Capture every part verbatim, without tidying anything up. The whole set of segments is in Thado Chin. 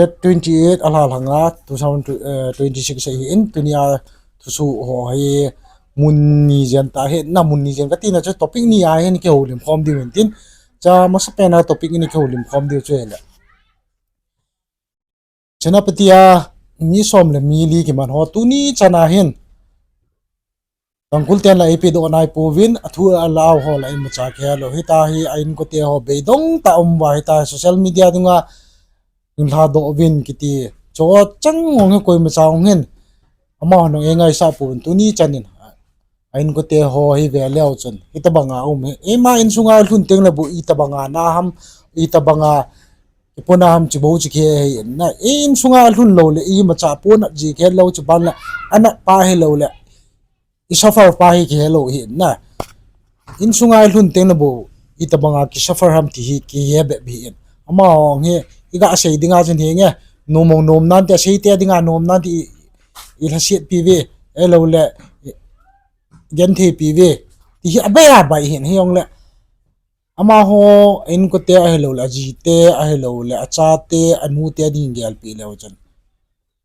Date twenty eight alha lhanga two thousand twenty six ahin, tunia thusoh ho hi mun ni jen tah ahin, na mun ni jen katina chu topic ni ahin kihoulim khom diu hintin. Chu masapena topic ni kihoulim khom diu chu hile, Senapati a mi som le mi li kiman ho tuni chana hin Tangkhul ten la eipedoh naipouvin, athu alau ho la imacha kihelou. Hitahi a inkote ho beidong tah a um uva, hitahi social media dunga inlhadoh uvin kiti. Chuchang hong hi koimacha hong hin amahon hong eingaisah pouvin tuni chanin a inkote ho hi veleu chun hitobanga um hi, eima insunga lhun tengle bou itobanga na ham, itobanga kipona ham chu bou chu kihe hih in na. Ei insunga lhun loule imacha ponat ji kihelou, chuban le anat pa hiloule isuffer pa hi kihelou hih in na. Insunga lhun tengle bou itobanga kisuffer ham ti hi kihe bep hih in. Amaho hi iga sei dinga chun hinge, nom mong nom nante, aseite dinga nom nante ilhasetpi uve, ahiloule gentheipi uve ti hi abaiya bai hin, hijongle amaho inkote ahiloule ajite ahiloule achate anute ading gelpeh leu chun,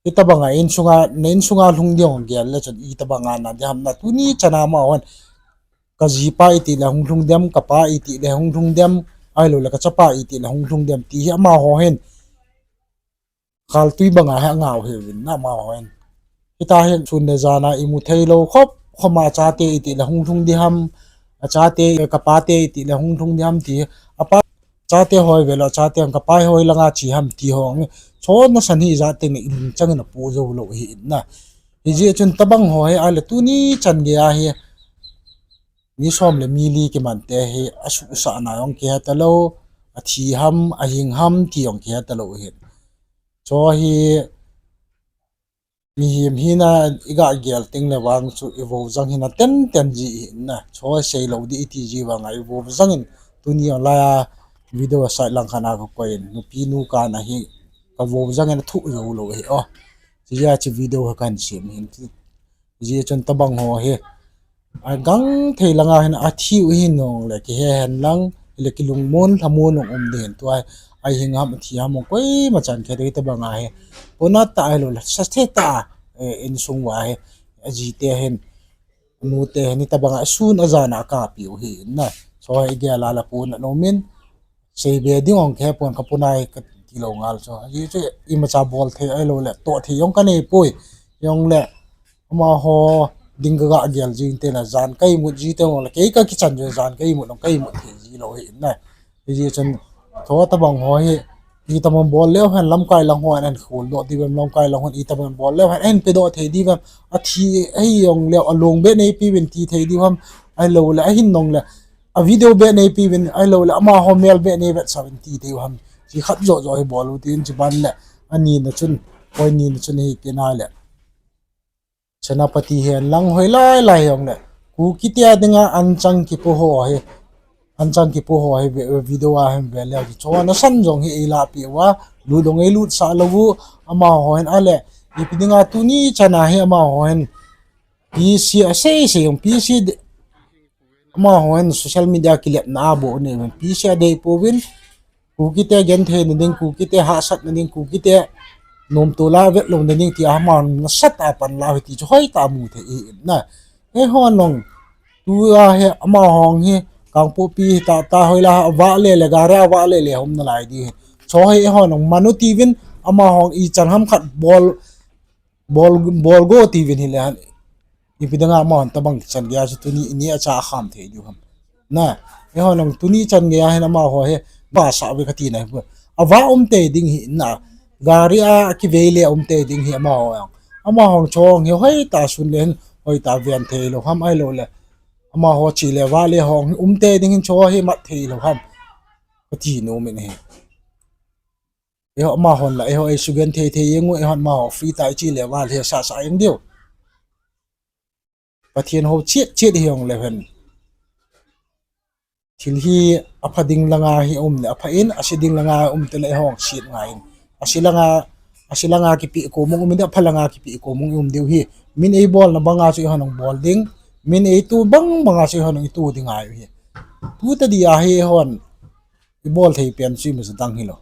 hitobanga insunga, na insunga lhung ding hong gel le chun itobanga na ding ham na. Tuni chana amahon kajipa itile hung lhung dem, kapa itile hung lhung dem, ahiloule kachapa itile hung lhung dem ti hi amaho hin khaltui banga hi angah u hiuvin na amaho hin. Hitahi sun le jana imu theilou khop khoma achate itile hung lhung ding ham, achate, kapate itile hung lhung ding ham ti, apa chate hoi velou, achate hong kapa hoi langa che ham ti hong, chu nasan hi ijat tengle ilung changin apoh joulou hih in na. Hijeh chun tobang ho hi ahile tuni chan geiya hi mi som le mi li kimante hi asuhsahna jong kihetalou, athi ham ahing ham ti jong kihetalou hin. Chu hi mihem hina iga gel tengle vang chu ivou jang hina tenten ji hih in na. Chu seilou ding iti ji vanga ivou jangin tuni online a video site lang khat a kakoi in, nupi nu kana hi kavou jangin athoh joulou ahi o. Chujeh a chu video hi kahin sem hin. Hijeh chun tobang ho hi agangthei langa hin athi u hin jongle kihe hen lang, hile kilungmon lhamon jong um ding hin, tua ahing ham athi ham jong koima chan kihe thei, hitobanga hi ponat tah ahiloule sase tah a insung uva hi ajite hin, anute hin hitobanga asun ajana akapeh u hih in na. Chu hi igel a la ponat nom in, seibe ding jong kihepon, kaponai katilou ngal chu. Ajeh chu imacha bol thei ahiloule toh thei jong kaneipoi. Hijongle amaho ding kaga gel jing tena jan kaimut ji teng jongle kei kakichan jong jan kaimut jong kaimut thei jilou hih in na. Hijeh chun chu tobang ho hi itobang bol leu hen, lamkai lang hon ahin kholdoh diu vem, lamkai lang hon itobang bol leu hen ahin pedoh thei diu vem, athi ahi jongleu along beh neipeuvin ti thei diu ham, ahiloule ahin jongle a video beh neipeuvin, ahiloule amaho mel beh neivetsah uvin ti thei diu ham, ti khat joh joh hi bol u tin, chuban le anina chun, point nina chun hi tina le Senapati hen lang hoilai lai hijongle Kukite dinga anchang kipo ho hi, anchang kipo ho hi video a hin veleu chu nasan jong hi eilahpeh uva, lut jong eilutsah lou u, amaho hin ahile ipi dinga tuni chana hi amaho hin P C asei sei jong P C amaho hin social media kilepna a bou nei uvin, P C adeipouvin, Kukite gentheina ding, Kukite hahsatna ding, Kukite nomtol a vetlouna ding tia amahon nasatah a panla u hi ti chu hoitah a mu thei ahi in na. Eihon jong tua hi amaho hi Kangpokpi hitahtah hoilai a vahle le gari a vahle le hom nalai ding hi. Chu hi eihon jong manu tiuvin, amaho ichan ham khat bol, bol, bolgo tiuvin hile hen, ipi dinga amahon tobang chan geiya chu tuni ini acha akham thei diu ham. Na, eihon jong tuni chan geiya hin amaho hi vasah uve katina hi. Avah um tei ding hi na, gari a kiveile um tei ding hi amaho jong. Amaho jong chu hi hoitah a sun le hin hoitah a ven theilou ham, ahiloule amaho chele vahle ho um tei ding hin chu hi mat theilou ham, kati nom in ahi. Eiho amahon la eiho eisugenthei thei jeng u, eihon amaho free tah a ichele vahle sahsah jeng diu. Pathen hou chet chet hijongleu hen, thil hi apha ding langa hi um le apha in, ase ding langa um teng le eihon set ngai in. Ase langa, ase langa kipeh kom um in, apha langa kipeh kom um diu hi. Min eibolna banga chu eihon bol ding, min eito bang banga chu eihon ito ding ahi. Tu tadi a hi eihon ibol thei pen chu imacha dang hilou.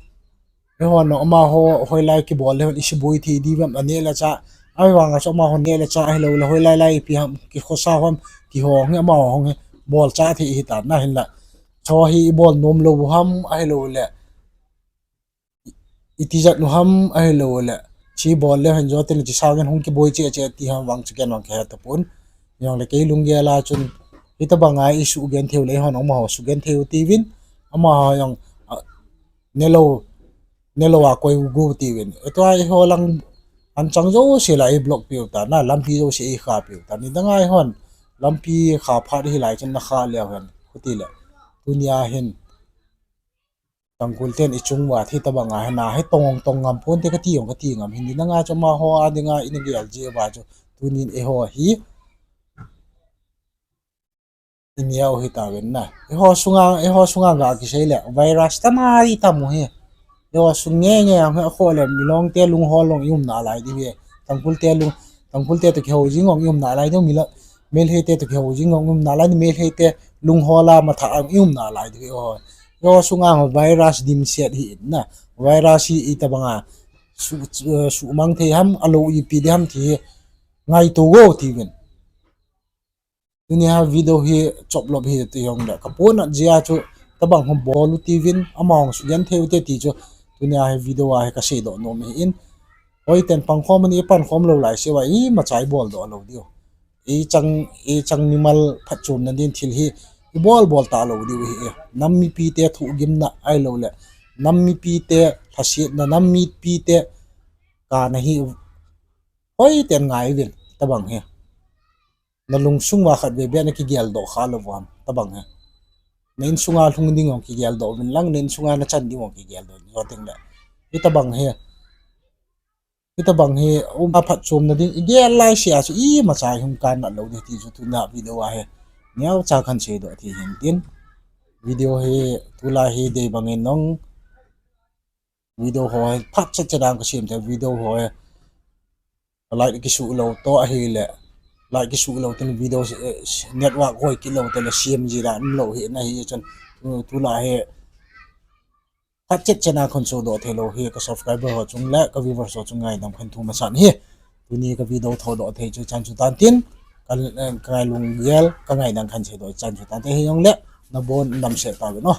Eihon amaho hoilai kibol le hon isiboi thei diuvem, aneh le chah. Ahivanga chu amaho neh le chah ahilouleh hoilai lai ipi ham kikhosa ham ti ho hi amaho hi bolchah thei ahitan ahinla, chu hi ibol nom lou u ham ahilouleh itijat u ham ahilouleh, chu bol le hon jotin chu sangin hung kiboi cheh cheh ti ham vang chu ken vang kahe tapon. Jongle kei lunggel a chun hitobanga isugenthei u le eihon amaho sugenthei u tiuvin, amaho jong nelou, nelou a koi u gu tiuvin. Tua eiho lang anchang jouse la iblock piu tan, lampi jouse ikha piu tan. Nidanga eihon lampi kha phat hilai chun nakha leu hen, khuti le. Tunia hin Tangkhul ten ichung uva hitobanga hi na hi tong tong ngam ponte kati jong kati ngam hin, nidanga chu amaho a dinga ina gel jeh uva chu tunin eiho hi ineo hitauvin na. Eiho sunga, eiho sunga ga kisei le virus tamai tam u hi. Eiho sung nge nge ang hi akhoh le Milong te lunghol jong ium nalai diu hi. Tangkhul te lung, Tangkhul te toh kihou jing jong ium nalai diu, Mila, Meitei te toh kihou jing jong ium nalai, Meitei te lunghol a matha jong ium nalai diu hi. Eiho, eiho sunga virus dimset hi in na. Virus hi itobanga su, sumang thei ham, alou ipi ding ham ti hi ngaito go tiuvin. Tunia video hi choplop hi ti jongle kaponat jeh a chu tobang hung bol u tiuvin, amaho sugenthei u te ti chu tunia hi video a hi kaseidoh nom ahin. Hoiten pangkhom ani, ipankhom lou laiseuva imacha iboldoh lou diu. Ichang, ichang mimal phatchomna din thil hi ibol bol talou diu ahi. Nam mipite thohgimna ahilouleh nam mipite lhasetna, nam mipite kana hi hoiten ngaiuvin tobang hi. Nalungsung uva khatvei beh nakigeldoh kha lou uvam tobang hi. Na insunga lhung ding jong kigeldoh uvin lang, na insunga nachan ding jong kigeldoh uvin, jotingle. Hitobang hi, hitobang hi um a phatchomna ding igel laisea chu imacha ihung kannat lou ding ti chu tuna video a hi neocha kahin seidoh thei hin tin. Video hi tulai hi dei bangin nong video ho hi phatchet chet a kasem te, video ho hi like kisuh lou toh ahile, like kisuh lou tin video, network hoi kit lou teng le sem ji dan umlou hi na hi chun, tulai hi phatchet chet a kahin sodoh theilou hi ka subscriber ho chung le ka viewers ho chung ngaidam kahin thu masan hi. Tuni ka video thodoh thei chu chan chu tan tin, ka, kangai lunggel, kangaidam kahin seidoh chan chu tante hijongle nabon damsel tauvin o.